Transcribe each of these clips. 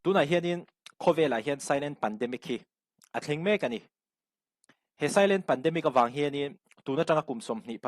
Tunah hianin khawvelah hian silent pandemic hi a thleng mek a ni. He silent pandemic avang hianin tun atanga kum 26,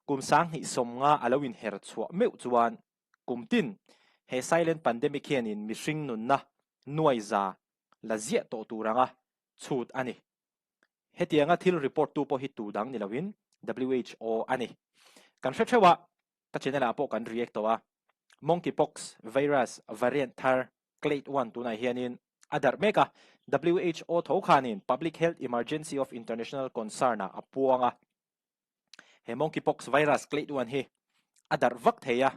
kum 2050 a lo inher chhuah meuh chuan kum tin he silent pandemic hianin mihring nunna nuai za la ziah tawh tur anga chhut a ni. Hetianga thil report tu pawh hi tu dang ni loin WHO a ni. Kan hre theuh a, ka channel ah pawh kan react tawh a, Monkeypox virus variant thar clade one tunah hianin a darh mek a, WHO tho khanin Public Health Emergency of International Concern ah a puang a. He Monkeypox virus clade one hi a darh vak thei a,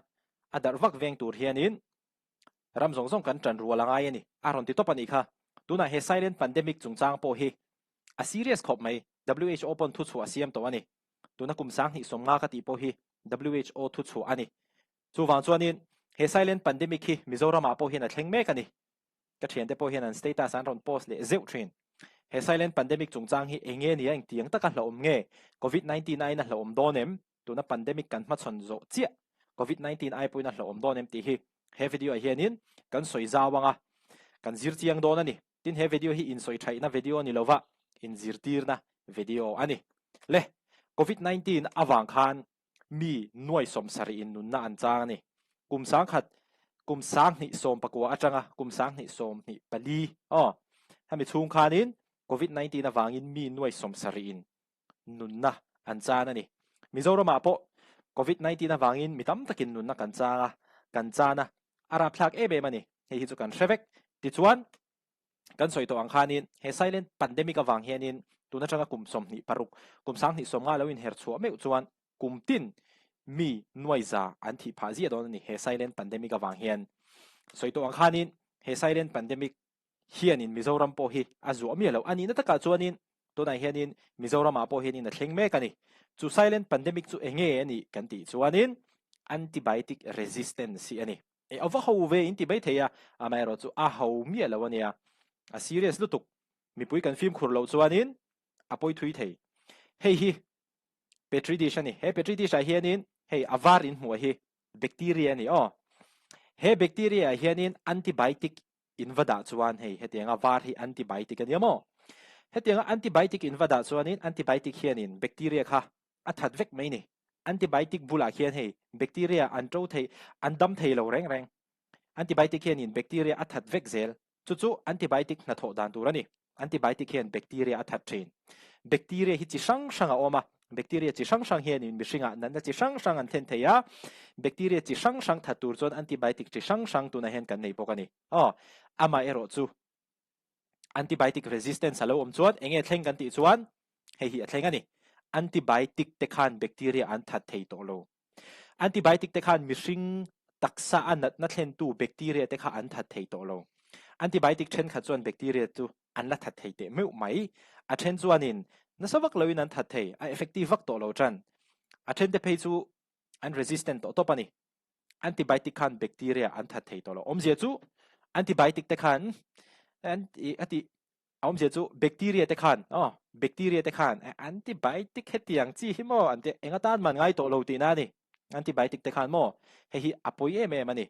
a darh vak veng tur hianin ram zawng zawng kan tan rual a ngai a ni, a rawn ti tawp a nih kha. Tunah he silent pandemic chungchang pawh hi a serious khawp mai, WHO pawn thuchhuah a siam tawh a ni. Tuna kum 2050 ka tih pawh hi WHO thuchhuah a ni. Chuvang chuanin he silent pandemic hi Mizoramah pawh hian a thleng mek a ni. Ka thiante pawh hian an status an rawn post leh zeuh thin. He silent pandemic chungchang hi eng nge nia engtiang taka hlauhawm nge? Covid 19 aiin a hlauhawm dawn em? Tuna pandemic kan hmachhawn zawh chiah Covid 19 ai pawhin a hlauhawm dawn em tih hi he video ah hianin kan sawi zau ang a, kan zir chiang dawn a ni. Tin he video hi insawi thaihna video ni lova inzirtirna video a ni. Le, Covid 19 avang khan mi nuai 70 in nunna an chang a ni. Kum 1000, kum 2019 atanga kum 2024, aw, hemi chhung khanin Covid 19 avangin mi nuai 70 in nunna an chan a ni. Mizoramah pawh Covid 19 avangin mi tam takin nunna kan chang a, kan chan a, a rapthlak em em a ni. Hei hi chu kan hre vek. Tichuan, kan sawi tawh ang khanin he silent pandemic avang hianin tun atanga kum 26, kum 2050 lo inher chhuah meuh chuan kum tin mi nuai za an thih phah ziah dawn a ni he silent pandemic avang hian. Sawi tawh ang khanin he silent pandemic hianin Mizoram pawh hi a zuah miah loh a nihna takah chuanin tunah hianin Mizoramah pawh hianin a thleng mek a ni. Chu silent pandemic chu eng nge a nih kan tih chuanin antibiotic resistance hi a ni. E a va ho ve in ti mai thei a, amaherawh chu a ho miah lo a nia. A serious lutuk. Mipui kan fimkhur loh chuanin a pawi thui thei. Hei hi petri dish a ni. He petri dish ah hianin hei a var in hmuh hi bacteria a ni aw. He bacteria ah hianin antibiotic in va dah chuan hei hetianga var hi antibiotic a nia maw? Hetianga antibiotic in va dah chuanin antibiotic hianin bacteria kha a that vek mai ni. Antibiotic bulah khian hei bacteria an to thei, an dam thei lo reng reng. Antibiotic hianin bacteria a that vek zel. Chu chu antibiotic hnathawh dan tur a ni. Antibiotic hian bacteria a that thin. Bacteria hi chi hrang hrang a awm a, bacteria chi hrang hrang hianin mihringah natna chi hrang hrang an thlen thei a, bacteria chi hrang hrang that tur chuan antibiotic chi hrang hrang tunah hian kan nei bawk a ni. Aw, amaherawh chu antibiotic resistance a lo awm chuan eng nge thleng kan tih chuan hei hi a thleng a ni. Antibiotic te khan bacteria an that thei tawh lo. Antibiotic te khan mihring taksa a natna thlentu bacteria te kha an that thei tawh lo. Antibiotic thenkhat chuan bacteria chu an la that thei teh meuh mai. A then chuanin nasa vak loin an that thei, a effective vak tawh lo tan. A then te phei chu an resistant tawh tawp a ni. Antibiotic khan bacteria an that thei tawh lo. Awmzia chu antibiotic te khan an a ti A awmzia chu bacteria te khan aw bacteria te khan antibiotic hetiang chi hi maw an ti eng atan man ngai tawh lo tihna a ni. Antibiotic te khan maw hei hi a pawi em em a ni.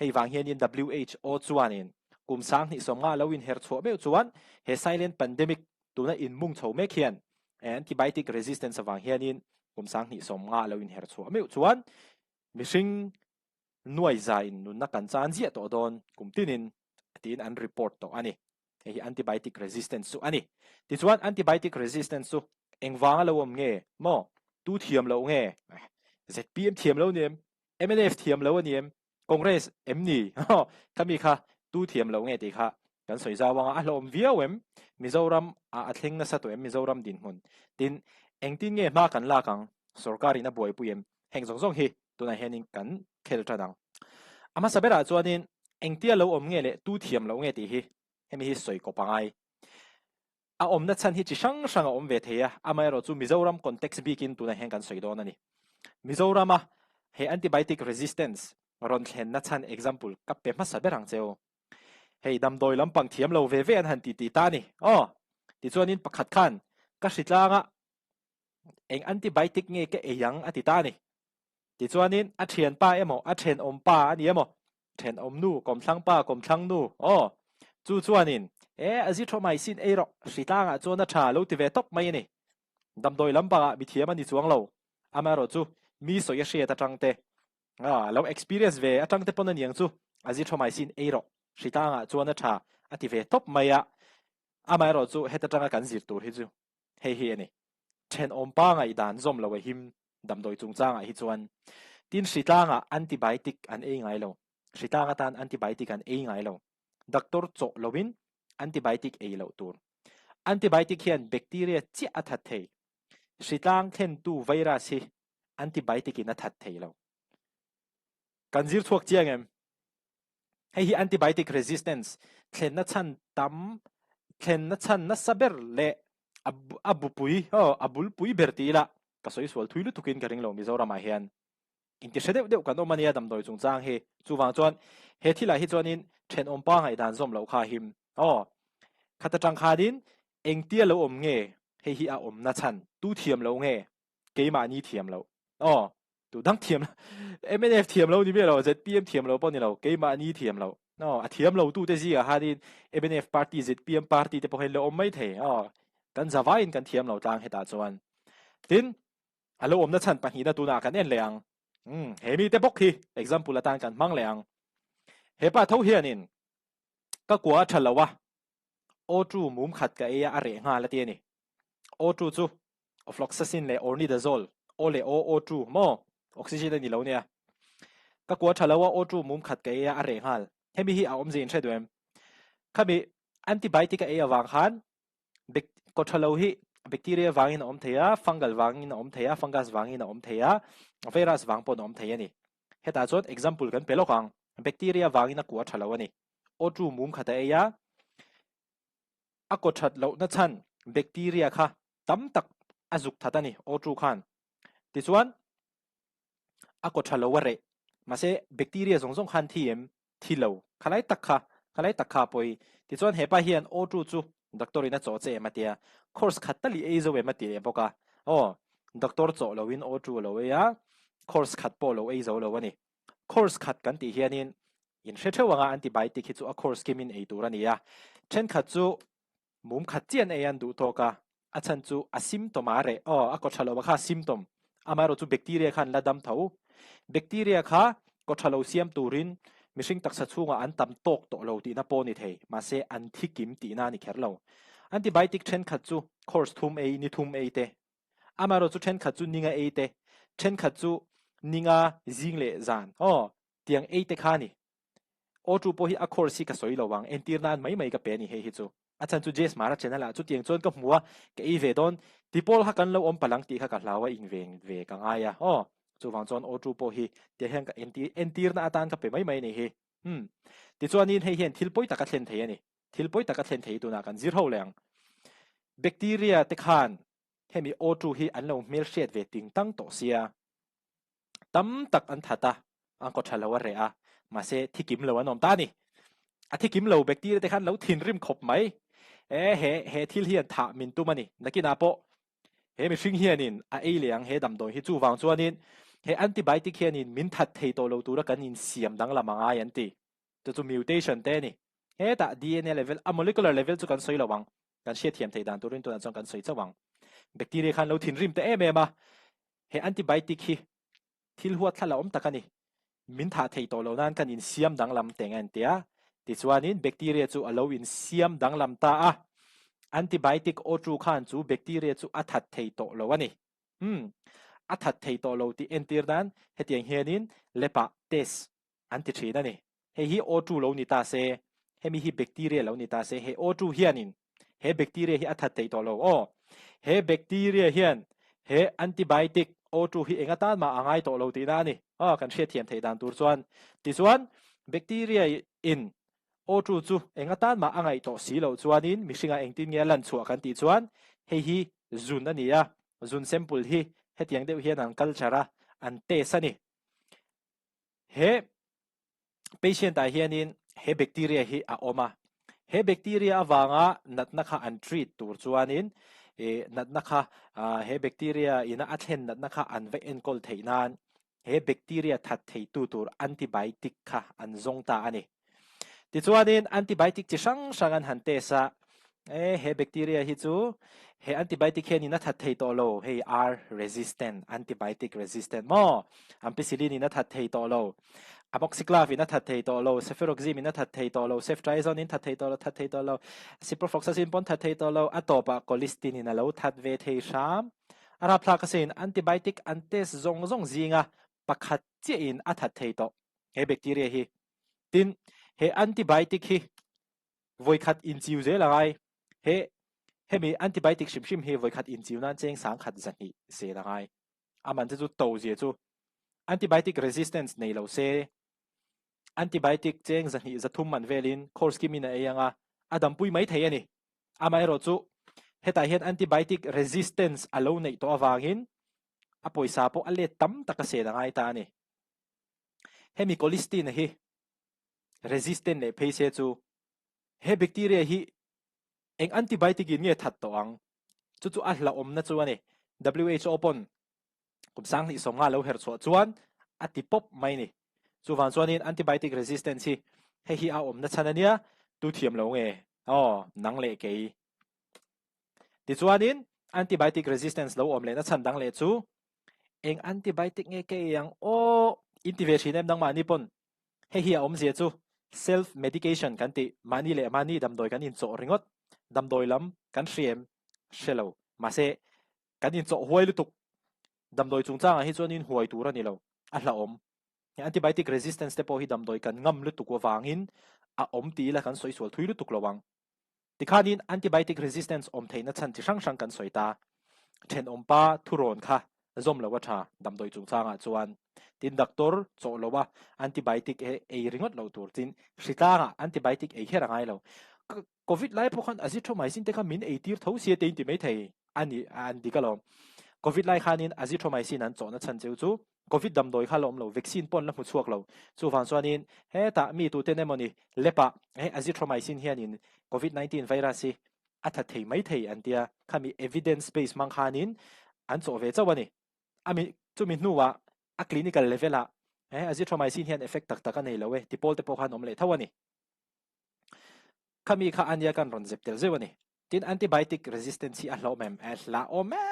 Hei vang hianin WHO chuanin kum 2050 lo inher chhuah meuh chuan he silent pandemic tuna inmung chho mek hian antibiotic resistance avang hianin kum 2050 lo inher chhuah meuh chuan mihring nuai za in nunna kan chan ziah tawh dawn kum tinin tiin an report tawh a ni. Hei hi antibiotic resistance chu a ni. Tichuan antibiotic resistance chu engvanga lo awm nge maw? Tu thiam loh nge? ZPM thiam lo ni em? MNF thiam lo a ni em? Congress em ni? Khami kha tu thiam loh nge tih kha kan sawi zau anga a hlawm viau em? Mizoram ah a thleng nasa tawh em Mizoram dinhmun? Tin, engtin nge hma kan lak ang? Sorkar in a buaipui em? Heng zawng zawng hi tunah hianin kan khel tan ang. A hmasa berah chuanin engtia lo awm nge leh tu thiam loh nge tih hi hemi hi sawi kawp a ngai. A awmna chhan hi chi hrang hrang a awm ve thei a, amaherawh chu Mizoram context bikin tunah hian kan sawi dawn a ni. Mizorama he antibiotic resistance rawn thlenna chhan example ka pe hmasa ber ang cheu. Hei damdawi lampang thiam lo ve ve an han ti tih ta a ni. Aw, tichuanin pakhat khan ka hritlanga eng antibiotic nge ka ei ang a ti ta a ni. Tichuanin a thianpa emaw a thenawmpa a ni emaw? Thenawm nu, kawmthlang pa, kawmthlang nu, aw, chu chuanin, E, azithromycin ei rawh, hritlangah chuan a tha lo ti ve tawp mai a ni. Damdawi lampangah mithiam a ni chuang lo. Amaherawhchu, mi sawi a hriat atang te, a lo experience ve atang te pawn a niang chu, azithromycin ei rawh, hritlangah chuan a tha a ti ve tawp mai a. Amaherawhchu, heta tanga kan zir tur hi chu hei hi a ni. Thenawm pa ngaihdan zawm lo a him damdawi chungchangah hi chuan. Tin, hritlangah antibiotic an ei ngai lo. Hritlang atan antibiotic an ei ngai lo. Doctor chawh loin antibiotic ei loh tur. Antibiotic hian bacteria chiah a that thei. Hritlang thlentu virus hi antibiotic in a that thei lo. Kan zir chhuak chiang em? Hei hi antibiotic resistance thlenna chhan tam thlenna chhan nasa ber leh a bupui aw a bulpui ber ti ila ka sawi sual thui lutukin ka ring lo Mizoramah hian inti hre deuh deuh kan awm ania damdawi chungchang hi chuvang chuan he thilah hi chuanin thenawm pa ngaihdan zawm loh kha him aw khat atang khanin engtia lo awm nge hei hi a awmna chhan tu thiam lo nge keimahni thiam loh aw Tu dang thiam mnf thiam lo ni miah lo, ZPM thiam lo pawh ni lo, keimahni thiam lo. Aw, a thiam lo tute zingah khanin mnf party, ZPM party te pawh hi an lo awm mai thei. Aw, kan zavaiin kan thiam lo tlang hetah chuan. Tin, a lo awmna chhan pahnihna tunah kan en leh ang. Umm, he mite bawk hi example atan kan hmang leh ang. Hepa tho hianin ka kua a tha lo a, O2 mum khat ka ei a, a reh nghal a ti a ni. O2 chu Ofloxacin leh Ornidazole, O leh O, O2, maw? Oxygen a ni lo nia. Ka kua tha lo a, O2 mum khat ka ei a, a reh nghal. Hemi hi a awmzia in hre duh em? Khami antibiotic a ei avang khan kaw tha lo hi bacteria vangin a awm thei a, fungal vangin a awm thei a, fungus vangin a awm thei a, virus vang pawhin a awm thei a ni. Hetah chuan example kan pe lawk ang. Bacteria vangin a kua tha lo a ni. O2 mum khat a ei a, a kaw that lohna chhan bacteria kha tam tak a zuk that a ni, O2 khan. Tichuan, a kaw tha lo a reh. Mahse, bacteria zawng zawng khan thi em? Thi lo. Khalai tak kha, khalai tak kha a pawi. Tichuan, hepa hian O2 chu doctor in a chawh che em a tia. Course khat tal i ei zo em a ti leh bawk a. Aw, doctor chawh loin O2 a lo ei a, course khat pawh lo ei zo lo a ni. Course khat kan tih hianin in hre theuh anga antibiotic hi chu a course kimin ei tur a ni a. Thenkhat chu mum khat chian ei an duh tawk a, a chhan chu a symptom a reh. Aw, a kaw tha lo a kha symptom. Amaherawh chu bacteria khan la dam tho. Bacteria kha kaw tha lo siam turin mihring taksa chhungah an tam tawk tawh lo tihna pawh a ni thei. Mahse an thi kim tihna a ni kher lo. Antibiotic thenkhat chu course thum ei, ni thum ei te Amaherawh chu thenkhat chu ninga ei te, thenkhat chu ninga zing leh zan, aw, tiang ei te kha a ni. Aw tu pawh hi a course hi ka sawi lo ang, entir nan mai mai ka pe a ni hei hi chu. A chhan chu Jess Mara channel ah chutiang chuan ka hmu a, ka ei ve dawn, ti pawl kha kan lo awm palh ang tih kha ka hlau a, inveng ve ka ngai a, aw, chuvang chuan aw tu pawh hi tiang hian ka entir, entirna atan ka pe mai mai a ni hi. Umm. Tichuanin hei hian thil pawi tak a thlen thei a ni. Thil pawi tak a thlen thei tunah kan zir ho leh ang. Bacteria te khan hemi O2 hi an lo hmelhriat ve ting tang tawh sia. Tam tak an that a, an kaw tha lo a reh a, mahse thi kim lo an awm ta a ni. A thi kim lo bacteria te khan lo thinrim khawp mai. E he he thil hian thah min tum a ni. Nakinah pawh he mihring hianin a ei leh ang he damdawi hi chuvang chuanin he antibiotic hianin min that thei tawh lo tura kan insiam danglam a ngai an ti. Chu chu mutation te a ni. Hetah DNA level, a molecular level chu kan sawi lo ang. Kan hriatthiam theih dan turin tunah chuan kan sawi chauh ang. Bacteria khan lo thinrim ta em em a, he antibiotic hi thil huat thla la awm tak a ni. Min thah thei tawh lo nan kan insiam danglam teng a intia. Tichuanin bacteria chu a lo insiam danglam ta a, antibiotic awtu khan chu bacteria chu a that thei tawh lo a ni. Umm, a that thei tawh lo tih entir nan hetiang hianin lab ah test an ti thin a ni. Hei hi O2 lo ni ta se, hemi hi bacteria lo ni ta se, he O2 hianin he bacteria hi a that thei tawh lo. Aw, he bacteria hian he antibiotic O2 hi eng atan mah a ngai tawh lo tihna a ni. Aw, kan hriatthiam theih dan tur chuan. Tichuan, bacteria in O2 chu eng atan mah a ngaih tawh si loh chuanin mihringah engtin nge a lan chhuah kan tih chuan hei hi zun a ni a, zun sample hi hetiang deuh hian an culture a, an test a ni. He patient ah hianin he bacteria hi a awm a, he bacteria avanga natna kha an treat tur chuanin eh natna kha he bacteria ina a thlen natna kha an va enkawl theih nan. He bacteria that theitu tur antibiotic kha an zawng ta a ni. Tichuanin antibiotic chi hrang hrang an han test a, e he bacteria hi chu he antibiotic hianin a that thei tawh lo, hei R resistant, antibiotic resistant maw? Ampicillin in a that thei tawh lo, amoxiclav in a that thei tawh lo, cefuroxime in a that thei tawh lo, ceftriaxone in that thei tawh lo, that thei tawh lo, ciprofloxacin pawn that thei tawh lo, a tawpah colistin in a lo that ve thei hram. A rapthlak asin, antibiotic an test zawng zawng zinga pakhat chiahin a that thei tawh he bacteria hi. Tin, he antibiotic hi vawikhat inchiu zel a ngai. He hemi antibiotic hrim hrim hi vawikhat inchiu nan cheng sangkhat zahnih zel a ngai. A man te chu to zia chu antibiotic resistance nei lo se antibiotic cheng zahnih zathum man velin course kimin a ei anga a dampui mai thei a ni. Amaherawh chu hetah hian antibiotic resistance a lo neih tawh avangin a pawisa pawh a let tam tak a sel a ngai ta a ni. Hemi colistin hi resistant leh phei se chu he bacteria hi eng antibiotic in nge that tawh ang? Chu chu a hlauhawmna chu a ni. WHO pawn kum sanghnih 50 lo her chhuah chuan a ti pawp mai ni. Chuvang chuanin antibiotic resistance hi hei hi a awmna chhan a nia, tu thiam lo nge? Aw, nang leh kei. Tichuanin antibiotic resistance lo awm lehna chhan dang leh chu eng antibiotic nge ka ei ang aw in ti ve thin em nangmahni pawn hei hi a awmzia chu self medication kan tih mahni leh mahni damdawi kan inchawh ringawt damdawi lam kan hria em hre lo mahse kan inchawh huai lutuk damdawi chungchangah hi chuanin huai tur a ni lo a hlauhawm he antibiotic resistance te pawh hi damdawi kan ngam lutuk avangin a awm ti ila kan sawi sual thui lutuk lo ang. Tikhanin antibiotic resistance awm theihna chhan chi hrang hrang kan sawi ta. Thenawmpa thurawn kha zawm lo a tha damdawi chungchangah chuan. Tin doctor chawh lo a antibiotic he ei ringawt loh tur chin hritlangah antibiotic ei kher a ngai lo. Covid lai pawh khan azithromycin te kha min ei tir tho sia te in ti mai thei a ni an dik alawm. Covid lai khanin azithromycin an chawhna chhan cheu chu Covid damdawi kha la awm lo, vaccine pawh an la hmu chhuak lo. Chuvang chuanin hetah mi tuten emawni lab-ah he azithromycin hianin Covid 19 virus hi a that thei mai thei an tia, khami evidence base hmang khanin an chawh ve chauh a ni. A mi chumi hnuah a clinical level-ah he azithromycin hian effect tak tak a nei lo e ti pawl te pawh khan awm leh tho a ni. Khami kha ania kan rawn zep tel zeuh a ni. Tin antibiotic resistance hi a hlauhawm em? A hlauhawm e!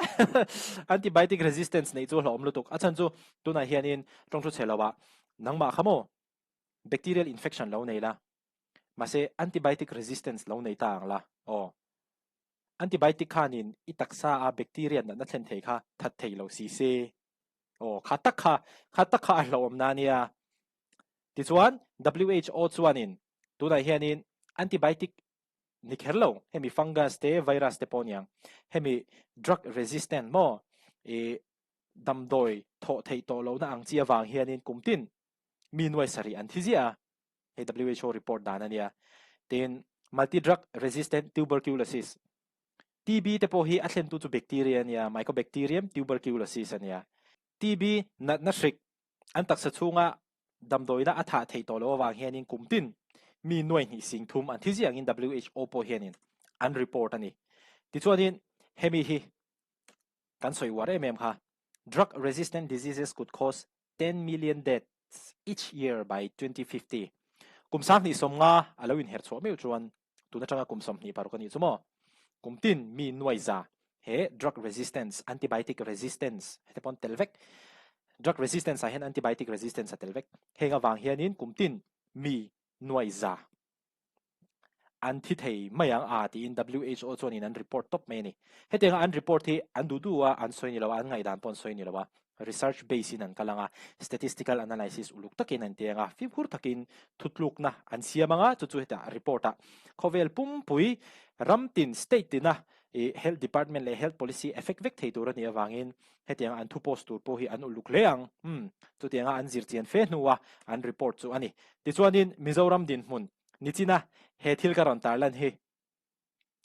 Antibiotic resistance neih chu a hlauhawm lutuk. A chhan chu tunah hianin tawngthu chhe lovah nangmah kha maw bacterial infection lo nei la, mahse antibiotic resistance lo nei ta ang la aw. Antibiotic khanin i taksa a bacteria natna thlen thei kha that thei lo si se. Aw, kha tak kha, kha tak kha a hlauhawm na nia. Tichuan WHO chuanin tunah hianin antibiotic ni kher lo, hemi fungus te virus te pawh aniang, hemi drug resistant maw i damdawi thawh theih tawh lohna ang chi avang hianin kum tin mi nuai sarih an thi ziah a, hei WHO report dan ania. Tin, multi drug resistant tuberculosis, TB te pawh hi a thlentu chu bacteria ania, mycobacterium tuberculosis ania. TB natna hrik an taksa chhunga damdawina a thah theih tawh loh avang hianin kum tin mi nuai hnih sing thum an thi ziangin WHO pawh hianin an report a ni. Tichuanin hemi hi kan sawi uar em em kha, Drug resistant diseases could cause 10 million deaths each year by 2050. Kum 2050 a lo inher chhuah meuh chuan tun atanga kum 26 a nih chu maw? Kum tin mi nuai za he drug resistance, antibiotic resistance hete pawn tel vek. Drug resistance ah hian antibiotic resistance a tel vek. Heng avang hianin kum tin mi nuai za an thi thei mai ang a tiin WHO chuanin an report tawp mai a ni. Hetianga an report hi an duh duh a, an sawi ni lo a, an ngaihdan pawh an sawi ni lo a. Research base in an kal ang a, statistical analysis uluk takin an ti ang a, fimkhur takin thutlukna an siam ang a, chu chu hetah report ah khawvel pumpui ram tin state tina i health department leh health policy effect vek thei tur a nih avangin hetianga an thu post tur pawh hi an uluk hle ang. Umm chutianga an zir chian fe hnua an report chu a ni. Tichuanin Mizoram dinhmun nichina he thil ka rawn tarlan hi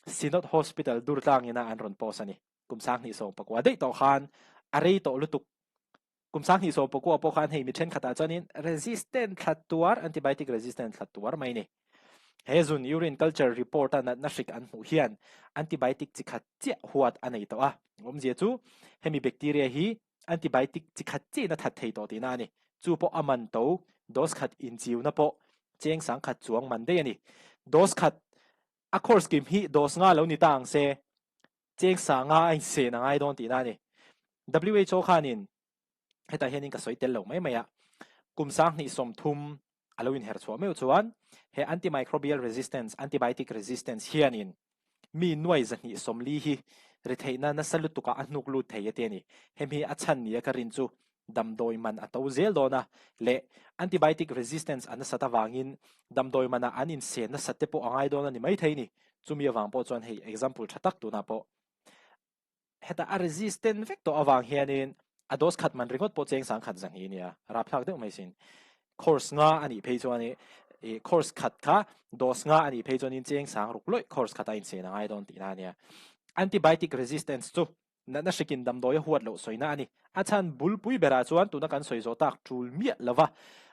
Synod Hospital Durtlangina an rawn post a ni. Kum 2019 daih tawh khan a rei tawh lutuk. Kum 2019 pawh khan hei mi thenkhatah chuanin resistant thla tuar, antibiotic resistant thla tuar mai ni. He zun urine culture report a natna hrik an hmuh hian antibiotic chi khat chiah huat a nei tawh a. Awmzia chu hemi bacteria hi Antibiotic chi khat chiin a that thei tawh tihna a ni. Chu pawh a man to, dose khat inchiuna pawh cheng 10,000 chuang man daih a ni. Dose khat a course kim hi dose nga lo ni ta ang se, cheng 5,000 a insen a ngai dawn tihna a ni. WHO khanin hetah hianin ka sawi tel lo mai mai a, kum 2030 a lo inher chhuah meuh chuan he antimicrobial resistance, antibiotic resistance hianin mi nuai 240 hi ri theihna nasa lutukah a hnuk lut thei a ti a ni. Hemi a chhan nia ka rin chu damdawi man a to zel dawn a leh antibiotic resistance a nasat avangin damdawi manah an insen nasat te pawh a ngai dawn a ni maithei ni. Chumi avang pawh chuan hei example tha tak tunah pawh Heta a resistant vek tawh avang hianin a dose khat man ringawt pawh cheng 10,000 zanghi a nia, rapthlak deuh mai sin. Course nga a nih phei chuan i course khat kha dose nga a nih phei chuanin cheng 6,000 lawih course khat a inchen a ngai dawn tihna a nia. Antibiotic resistance chu natna hrikin damdawi a huat loh sawina a ni. A chhan bulpui berah chuan tuna kan sawi zawh tak tul miah lova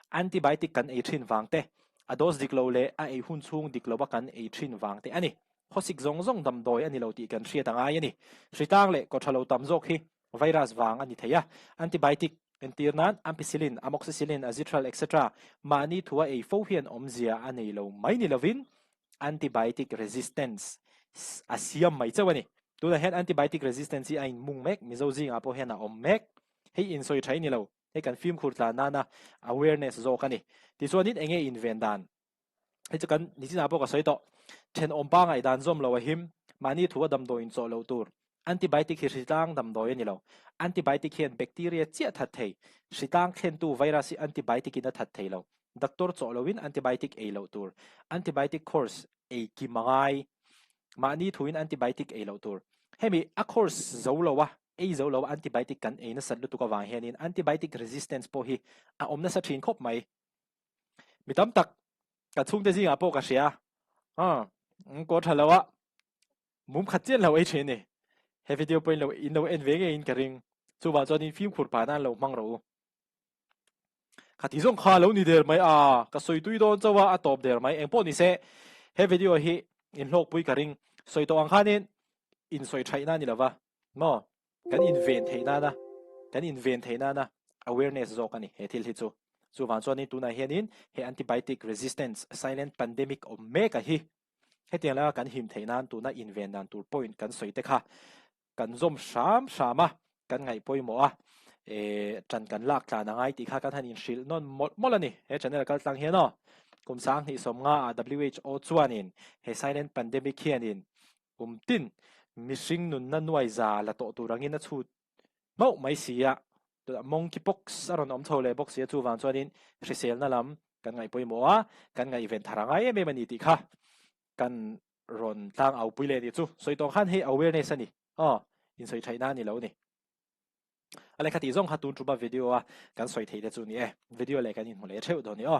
antibiotic kan ei thin vang te, a dose dik lo leh a ei hun chhung dik lova kan ei thin vang te a ni. Khawsik zawng zawng damdawi a ni lo tih kan hriat a ngai a ni. Hritlang leh kawtha lo tam zawk hi virus vang a ni thei a, antibiotic, entir nan ampicillin, amoxicillin, azithral etc. Mahni thua ei fo hian awmzia a nei lo mai ni lovin antibiotic resistance a siam mai chauh a ni. Tunah hian antibiotic resistance hi a inmung mek, Mizo zingah pawh hian a awm mek. Hei insawi tha i ni lo, hei kan fimkhur tlan nana awareness zawk a ni. Tichuanin enge inven dan? Hei chu kan nichinah pawh ka sawi tawh. Thenawm pa ngaihdan zawm lo a him, mahni thu a damdawi inchawh loh tur. Antibiotic hi hritlang damdawi a ni lo. Antibiotic hian bacteria chiah that thei. Hritlang thlentu virus hi antibiotic in a that thei lo. Doctor chawh loin antibiotic ei loh tur. Antibiotic course ei kim a ngai. Mahni thuin antibiotic ei loh tur. Hemi a course zo lo a, ei zo lo a antibiotic kan ei nasat lutuk avang hianin antibiotic resistance pawh hi a awm nasa thin khawp mai. Mi tam tak ka chhungte zingah pawh ka hria a ko tha lo a mum khat chian lo ei thin ni he video pawh in lo in lo en ve ngei in ka ring chuvang chuan in fimkhur pah nan lo hmang rawh u khati zawng kha lo ni der mai a ka sawi tui dawn chauh a a tawp der mai engpawh ni se he video hi in hlawkpui ka ring sawi tawh ang khanin in sawi thaihna ni lova maw Kan inven theih nana, kan inven theih nana awareness zawk a ni he thil hi chu. Chuvang chuanin tunah hianin he antibiotic resistance silent pandemic awm mek a hi hetiang laka kan him theih nan tuna inven dan tur point kan sawi te kha kan zawm hram hram a, kan ngaih pawimawh a, eh tan kan lak tlan a ngai tih kha kan han inhrilh nawn mawlh mawlh a ni. He channel kal tlang hian aw kum 2015 ah WHO chuanin he silent pandemic hianin Kum tin mihring nunna nuai za la tawh tur angin a chhut mauh mai si a, tunah monkeypox a rawn awm chho leh bawk si a, chuvang chuanin hriselna lam kan ngaih pawimawh a, kan ngaihven thar a ngai em em a ni tih kha kan rawn tlang au pui leh a nih chu. Sawi tawng khan hei awareness a ni, aw, insawi thaihna a ni lo a ni. A lehkha tih zawng kha tun tuma video a kan sawi theih te chu ni e, video leh kan inhmu leh theuh dawn ni aw.